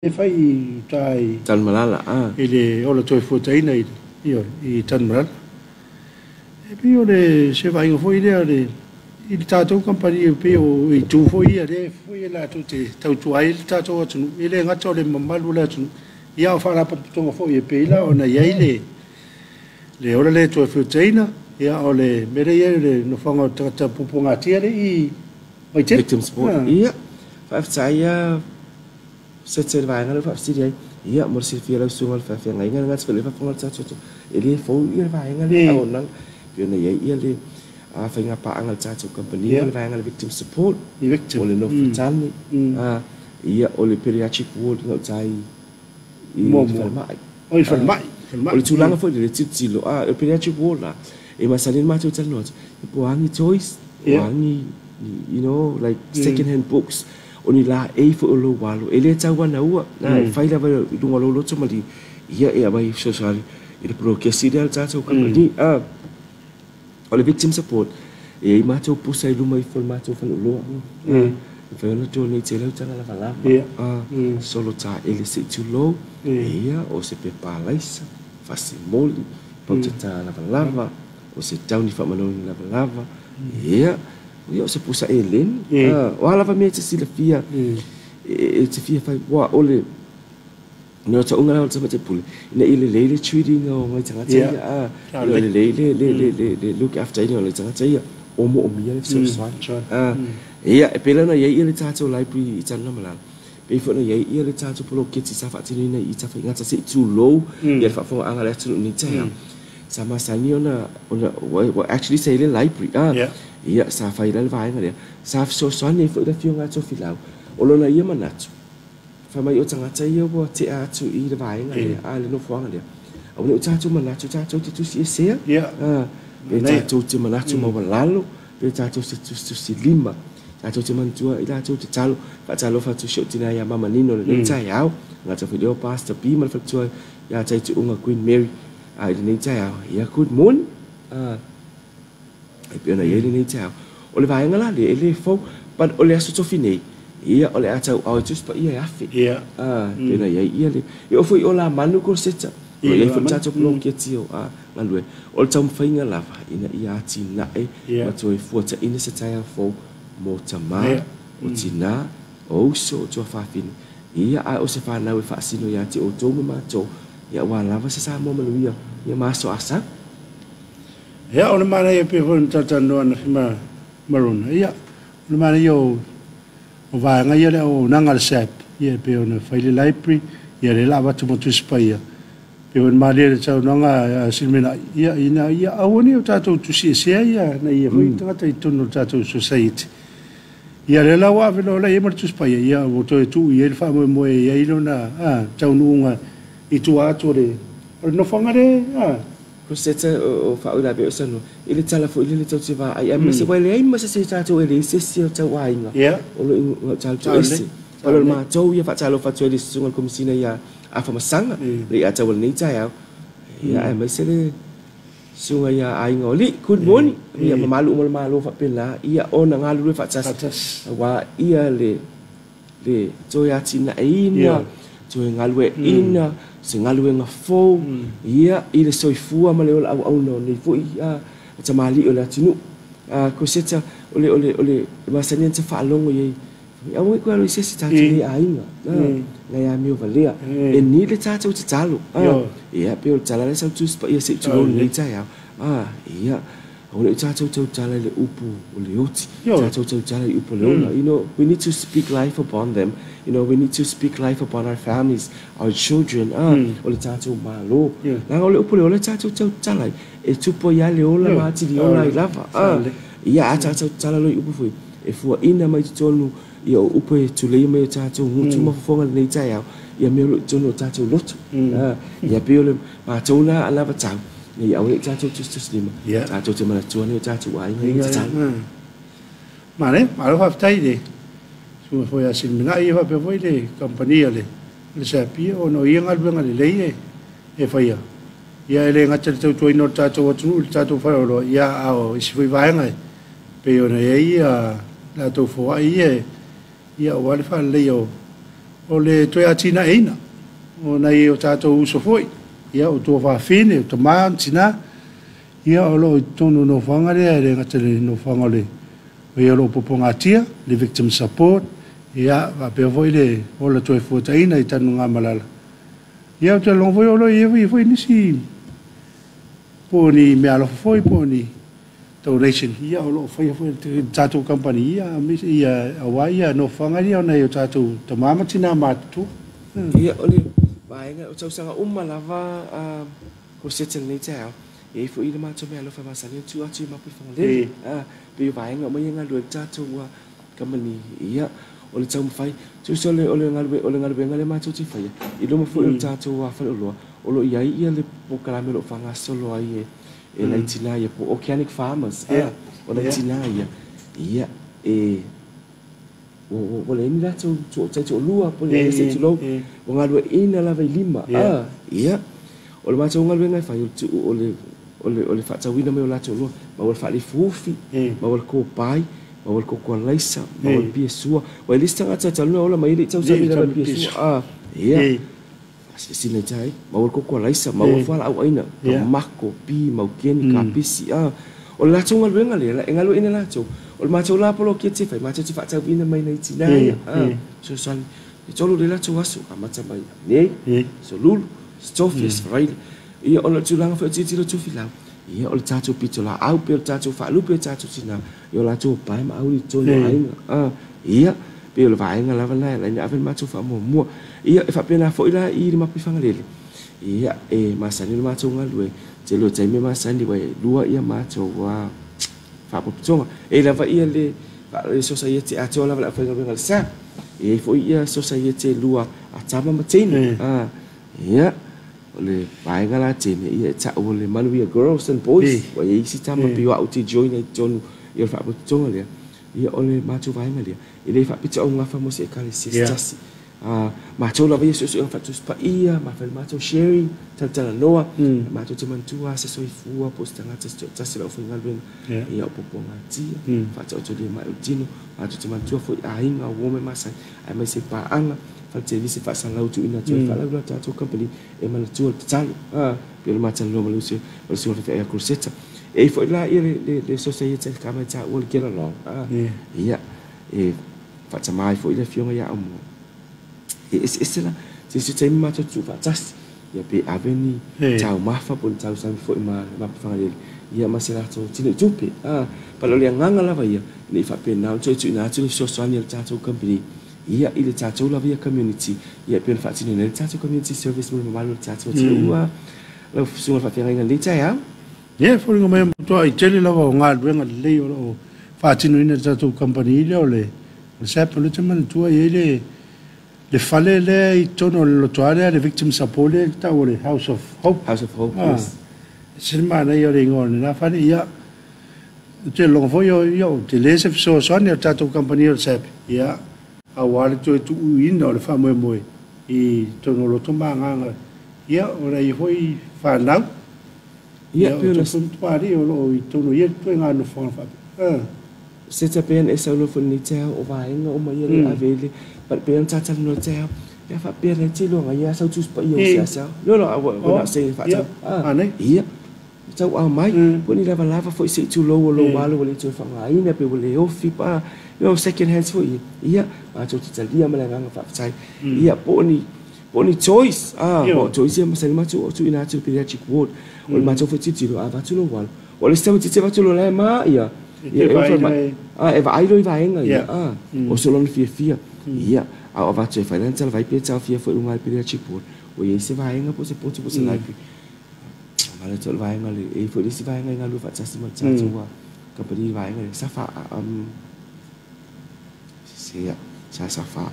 E fai i uta i Tanumalala, a. I le Ola Toefuataiga i, ioe, i Tanumalala. E pei o le se vaaiga foi lea le i le tatou kamupani, e pei o itu foi ia lea foi e latou te tautua ai le tatou atunuu. E le gata o le mamalu o le atunuu, ia o faalapotopotoga foi e pei la ona i ai le Ola lea Toefuataiga, ia o le mea lea e i ai o le nofoaga o tagata puapuagatia lea i Vaitele. Victim support. Ia, faafetai a se le vaega lea faafesili ai. Ia, mo le silafia lau susuga o le faafeagaiga le gata foi le faafofoga o le tatou atunuu. E le fou ia le vaega lea auaunaga. Pei ona i ai ia le faiga paaga a le tatou kamupani ma le vaega le victim support. Victim. O le nofotane. Ia, o le pediatric ward i gauta i falemai. O i falemai. O le tulaga foi lele tilotilo, o le pediatric ward la, e masani ona matou talanoa atu, po o a ni toys, po o a ni, like second hand books, o ni laei foi o lou alo, e le tau anaua, e fai lava i luga o lou loto malie, ia e aumai fesoasoani i le polokesi lea a le tatou kamupani. O le victim support, e i ai matou pusa i luma ifo o le matou faleoloa. E mafai ona donate ai lau taga lavalava, solo taele se i tulou, ia, o se pepa alaisa, fasimoli, pautata lavalava, o se tauni faamanogi lavalava, ia, o se pusa eleni. O a lava mea e te silafia, e te fia fai, ua o le no tauga la o le tamaitai pule, ina ia lelei le treating o nai tagata ia, ina ia lelei le look after ina o nai tagata ia, o moomia le fesoasoani. Ia, e pei la ona i ai ia le tatou library i Tanumalala, pei foi ona i ai ia le tatou poloketi sa faatinoina i Tafaigata se i tulou ia le faafofogaaga a le atunuu i lenei taeao. Sa masani ona, actually sa i ai le library, ia, sa fai la le vaega lea, sa fesoasoani ai foi le afioga ia Tofilau, o lona ia manatu, fai mai o tagata ia ua tea atu i le vaega lea, le nofoaga lea. Aua ne i o tatou manatu tatou te tusiesea, pe tatou te manatu maualalo, pe tatou te tusitusilima, tatou te manatua i latou tatalo, faatalofa atu si ou tina ia Mama Nino lenei taeao, gata foi lea o Pastor B ma le faletua ia Taituuga Queen Mary i lenei taeao. Ia, good morning. E pei ona i ai lenei taeao. O le vaega la lea, e le fou, but o le aso tofi nei, ia, o le a tauau e Tusi Paia e 1000. Pei ona i ai ia le, e oo foi o Lamanu Koseta, o lo o i ai foi le tatou poloketi o galue. O le taumafaiga lava, ina ia atinae ma toe fuataina se taeao fou mo tama, o tina, o uso, o tuafafine. Ia, a o se whanau e faasino ia te outou ma matou, ia ua lava se Samoa manuia, ia ma aso asa. Ia, o le manaia pei foi ona talatalanoa ananafi ma Marona. Ia, o le manaia o vaega ia le auaunaga a le SAP, ia e pei ona fai le library, ia lea la avatu ma Tusi Paia. Pei ona malie le saunoaga a Silimenai, ia ina ia aua ne i o tatou tusiesea ia na ia foi tagata i totonu o le tatou society. Ia lea la ua ave loa la i ai ma le Tusi Paia, ia ua toe tuu i ai le faamoemoe e i ai lona taunuuga i tua atu o le nofoaga lea. Koseta o faauilavea o saunoa i le tala foi lele tau te vaai aemaise ua leai ma se tatou e leai se isi o tau aiga o lo o gauta ese. O le matou ia faatalofa atu ai le susuga i le Komesina ia Afamasaga le ia tau o lenei taeao. Ia aemaise le susuga ia Aiga o Alii. Good morning. Ia mamalu uma le Malo faapena ia ona galulue faatasi aua ia le toe atinaeina, toe galueaiina, se galuega fou, ia i le soifua ma le ola auauna o nei foi tamalii o le atunuu. Koseta o le masani ana faalogo i ai. Aua ne i koe alo i se isi tatou nei aiga, nai amio valea, e ni le tatou tatalo. Ia, pei o le tala lea sa Tusi Paia se i tulou lenei taeao. Ia, aua ne i o tatou tautala i le upu o le oti, tatou tautala i upu o le ola. We need to speak life upon them. We need to speak life upon our families, our children. O le tatou malo. Leaga o le upu o le ola tatou tautala ai, e tupu ai lava le ola ma atili ola ai lava. Ia, a tatou tatala loa i upu foi, e fuaina mai totonu ia o upu e tulei mai o tatou gutu ma fofoga lenei taeao, ia mea o lo o i totonu o tatou loto. Ia pei o le matou na anavatau, ia aua ne i tatou tusitusilima, tatou te manatua nei o tatou aiga ia tatalo. Male, malo faafetai le susuga foi ia Silimenai, ia faapea foi le kamupani a le SAP, ona o ia galuega lelei e faia. Ia e le gata i le tautuaina o le tatou atunuu i le tatou faleoloa, ia a o isi foi vaega e pei ona i ai latou foai ia, ia aua le faaleleia o O le toe atinaeina o nai o tatou uso foi, ia o tua faafine, o tamā ma tinā, ia o loo i totonu o nofoaga lea e le gata i le nofoaga o le o loo popogatia, le victim support, ia faapea foi le ola toe fuataina i Tanugamalala. Ia ou te logo foi o loo i ai foi nisi po o ni meaalofa foi po o ni donation, ia o loo faia foi e le tatou kamupani, ia ia auā ia nofoaga ia o nai o tatou tamā ma tinā matutua. Ia o le vaega o tausaga uma lava ko se lenei taeao e ai foi le matou meaalofa masani tu atu i Mapuifagalele. Pe o vaega uma ia galue tatou kamani, ia o le taumafai tusa o le galuega le matou te faia i luma foi o le tatou faleoloa o loo i ai ia le polokalame o loo faagasolo ai e nai tinā ia po organic farmers. O nai tinā ia ia e ua leai ni latou taitoalua po o ni se tulou ua galueaiina lava i lima. Ia o le matou galuega e fai o le tuu o le faatauina mai o latou oloa ma ua le faalefufi ma ua le kopai ma ua le kokoalaisa ma ua le piasua ua e le isi tagata talu na ola mai e le i tausami lava i le piasua. Ia asilasila i tai ma ua le kokoalaisa ma ua fualaau aina tamako pi maukeni kapisi. O le latou galuega lea e galueaiina latou o le matou la poloketi e fai matou te faatauina mai nai tinā ia fesoasoani e tolu le latou aso amata mai nei solulu tofi sfraile. Ia o le tulaga foi o tilotilo tofilau ia o le tatou pitolaau pe o le tatou faalupe o tatou tinā ia o latou pae ma auli i totonu o aiga. Ia pe o le vaega lava lena e ala ai ona ave le matou faamuamua. Ia e faapena foi la i le Mapuifagalele. Ia e masani le matou galue tele o taimi e masani ua e lua ia matou faapotopotoga e lava ia le sosaiete atoa lava le aufaigaluega a le sa e ai foi ia sosaiete lua a tama ma teine. Ia o le vaega la teine ia e tau o le Manuia Girls and Boys ua i ai isi tama pe o au te join ai i totonu ia o le faapotopotoga lea. Ia o le matou vaega lea e le faapitoaugafa mo se ekalesia se tasi. Matou lava ia suesuega faatusipaia ma fai le matou sharing talatalanoa matou te manatua se soifua po o se tagata se toatasi o le aufaigaluega ia o popogatia faataotolia mai o le tino matou te manatua foi aiga o uo ma masani aemaise paaga faletelevise faasalau tuuina atu ai faalaula tatou company e manatua le tatalo pe o le matalanoa ma le uso o le susuga faifeau ia Crosetta. E ai foi la ia le sosaiete ka mai taua le get along. Ia e faatamā ai foi le afioga ia Aumua e eseese la se isi taimi matou tuufaatasi ia pe ave ni taumafa po o ni tausami foi ma Mapuifagalele ia ma se latou tino i tupe. Pale o le agaga lava ia ina i faapena ona toe tuuina atu le fesoasoani a le tatou company ia i le tatou lava ia community ia e pei ona faatinoina ai le tatou community service mo le mamalu o le tatou atunuu. Lau susuga faafeagaiga i lenei taeao. Ia, foliga mai matua i tele lava o galuega lelei o loo faatinoina e le tatou kamupani lea o le SAP. O lea te manatua i ai le fale lea i totonu o le lotoa lea, le victim support lea tau o le House of Hope. House of Hope, yes. Se le manaia o le igoa o lena fale. Ia ou te logo foi ia o tele se fesoasoani a le tatou kamupani o le SAP, ia auā le toe tuuina o le faamoemoe i totonu o loto ma agaga ia o nai foi fanau. Ia ia o pe o le tofua ma o loo i totonu o ia ituaiga nofoaga faapea. Se te pea e saunoa foi lenei taeao o vaega uma ia le ave i le pe ona tatalanoa le taeao pe faapea le tele o ia sau tusipaia o seasea. No, we're not saying faatau. Anei. Ia tauau mai po o ni lavalava foi se i tulou o lou alo ua le toe faaaogaina pe ua le ofi pa second hands foi ia matou te talia ma le agaga faafetai. Ia po o ni toys po o toys ia masani matou tuuina atu i le pediatric ward o le matou foi tilotilo a avatu lou alo o le isi tamaitiiti avatu lo la e ma ia E e vaai ofo mai e e vaai loa i vaega ia o se lona fiafia ia a o avatu e fai lana talavai pe taofia foi i luga i le pediatric ward ua i ai se vaega po o se poto po o se library mala o le vaega le e foi le isi vaega i galue faatasi ma le tatou kamupani vaega le safa se sa safa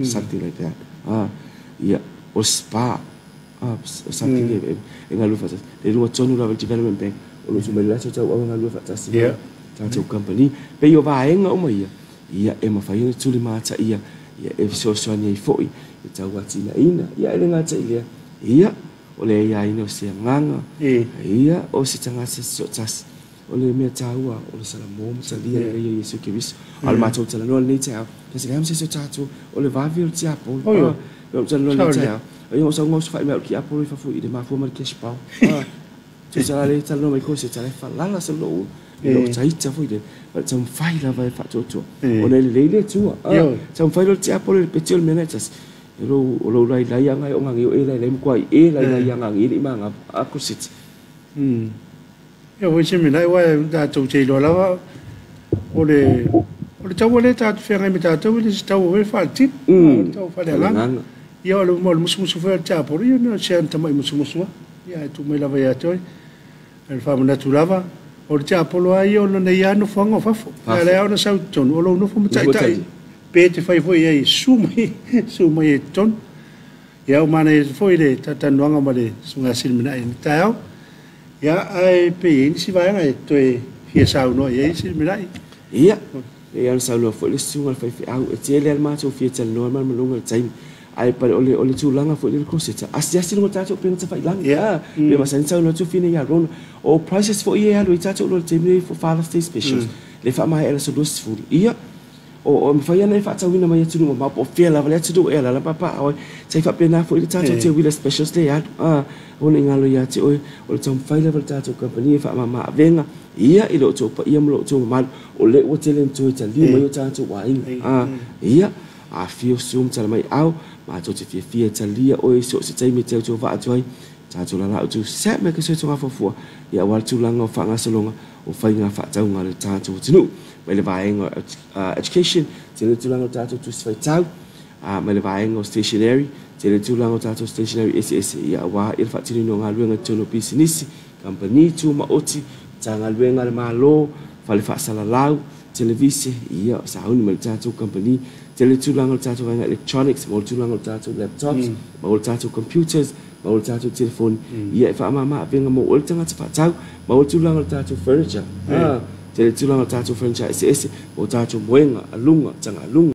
something like that ia o spa something e galue faatasi le luga tonu lava le Development Bank o lo o tumai le latou tauau e galue faatasi ma tatou company pei o vaega uma ia ia e mafai ona tulimataia ia e fesoasoani ai foi e tau atinaina ia e le gata i lea ia o le aiaina o se agaga ia o se tagata se sootasi O le mea tāua o le salamo ma talia le ia Iesu Keriso. A o le matou talanoa lenei taeao, kasi leai ma se isi o tatou o le vave o le tiapolo. Oi. O le talanoa lenei Sao le. Taeao. Ia o sauga o se faimea o le tiapolo i fafo i le mafua ma le cash power. Tusa la le talanoa mai koe se tala e falala se lou i lou taita foi le ma le taumafai lava e faatuatua. Ona e lelei le Atua. Taumafai loa le tiapolo i le peti o le mea na e tasi. O lou lailai aga e o gage o e lailai ma kuai e lailai aga e le i magava. A kositi. Ia foi se mina ua tatou te iloa lava o le taua lea tatou feagai ma tatou e le se taua foi faaletino. O le taua faaleagaga. Ia o le musumusu foi o le tiapolo, ia na o se ana tamai musumusu lava. Ia ae tuu mai lava ia te oe. Le faamanatu lava, o le tiapolo lava ia o lona ia nofoaga o fafo. A o lea ona sau i totonu, o lou nofo ma taitai. Pe te fai foi ai susu mai i totonu. Ia o manaia foi le talatalanoaga ma le susuga ia Silimenai i le taeao. Ia ae pe i ai nisi vaega e toe fia saunoa i ai Silimenai. Ia, e ona saunoa foi le susuga o le faifeau e tele lava le matou fia talanoa ma le maluga o le taimi. Ae pale o le tulaga foi le kroseta. Asiasi luga tatou pena tafailagi. Pe masani saunoa atu fina ia Rona. O prices foi e alu i tatou lo le taimi nei for Father's Day specials. Le faamaea le aso 20. Ia, o mawhai ana e whaatauina mai atunuu mamao po o fea lava le atunuu e alala papa oe. Tai faapena foi le tatou te wila specials le alu. Ona i ngalo ia te oe, o le taumafai lava le tatou company e whaamama avenga. Ia, i lo tau paia ma lo tau mamalu. O le ua tele ni toe taliu mai o tatou aiga. Ia, a fio su ma tala mai au, matou te fiafia talia oe so se taimi te au vaa atu ai. Tatou lala au tu se me ka se tonga fuafua. Ia aua le tulaga o faagasologa o faiga faatauga a le tatou atunuu. Mai le vaega o education, tele tulaga o tatou tusi faitau, mai le vaega o stationery, tele tulaga o tatou stationery eseese. Ia aua i le faatinoina o galuega i totonu o pisinisi, kamupani tumaoti, Matagaluega a le Malo, fale faasalalau, televise, ia sauni ma le tatou company, tele tulaga o le tatou vaega electronics, ma le tulaga o le tatou laptops, ma le tatou computers, ma le tatou telefoni. Ia e faamama avega mo oe le tagata faatau, ma le tulaga o le tatou furniture. Tele tulaga o le tatou furniture eseese, o tatou moega, aluga, tagaluga.